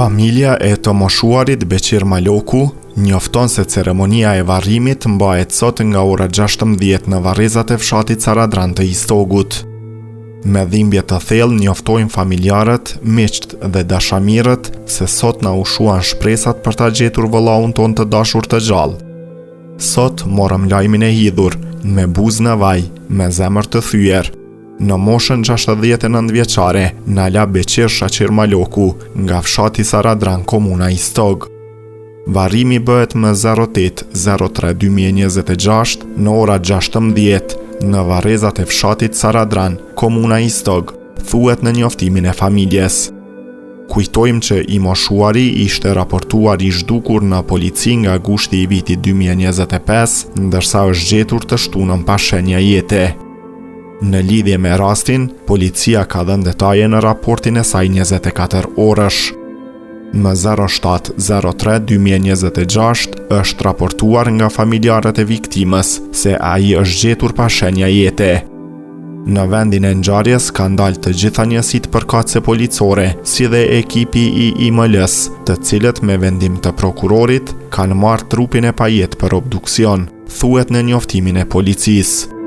Familja e të moshuarit Beqir Maloku njofton se ceremonia e varrimit mbahet sot nga ora 16 në varrezat e fshatit Saradran të Istogut. Me dhimbje të thellë njoftojnë familjarët, miqtë dhe dashamirët se sot na u shuan shpresat për ta gjetur vëllaun tonë të dashur të gjallë. Sot morëm lajmin e hidhur, me buzë në vaj, me zemër të thyer. Në moshën 69 vjeçare, na la Beqir Shaqir Maloku, nga fshati Saradran, komuna Istog. Varrimi bëhet më 08 03 2026 në ora 16 në varrezat e fshatit Saradran, komuna Istog, thuhet në njoftimin e familjes. Kujtojmë që i moshuari ishte raportuar i zhdukur në polici nga gushti i vitit 2025, ndërsa është gjetur të shtunën pa shenja jete. Në lidhje me rastin, policia ka dhënë detaje në raportin e saj 24 orësh. Më 07.03 2026 është raportuar nga familjarët e viktimës se ai është gjetur pa shenja jete. Në vendin e ngjarjes kanë dalë të gjitha njësitë përkatëse policore, si dhe ekipi i IML-s, të cilët me vendim të prokurorit kanë marrë trupin e pajetë për obduksion, thuhet në njoftimin e policisë.